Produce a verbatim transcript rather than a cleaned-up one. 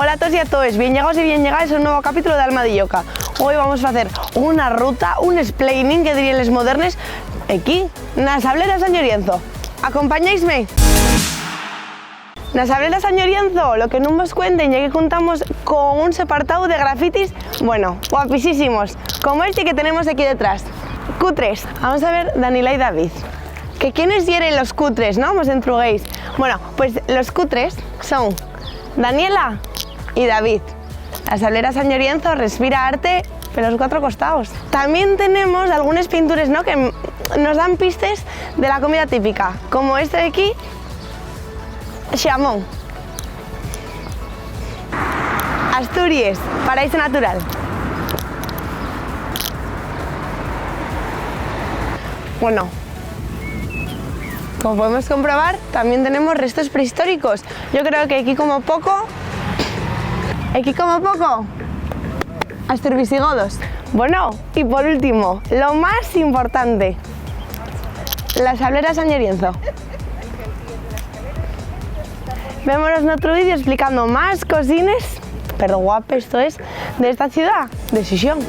Hola a toos y a toes, bien llegaos y bien llegaes a un nuevo capítulo de Alma de Lloca. Hoy vamos a hacer una ruta, un explaining, que diríen les modernes, equí, na Sablera San Llorienzo. ¿Acompañáisme? Na Sablera San Llorienzo, lo que nun vos cuenten ye que contamos con un separtau de grafitis, bueno, guapisísimos, como este que tenemos aquí detrás. Cutres. Vamos a ver, Daniela y David. ¿Que quiénes yeren los cutres, no? Mos entruguéis. Bueno, pues los cutres son Daniela y David. La Sablera San Llorienzo respira arte pelos cuatro costaos. Tamién tenemos algunes pintures, ¿no? Que m-, nos dan pistes de la comida típica, como este de aquí, xamón. Asturies, paraíso natural. Bueno, como podemos comprobar, tamién tenemos restos prehistóricos. Yo creo que equí como poco, equí como poco, asturvisigodos. Bueno, y por último, lo más importante, la Sablera San Llorienzo. Vémonos n'otru vídeo explicando más cosines, pero guapes, esto es, de esta ciudá, de Xixón.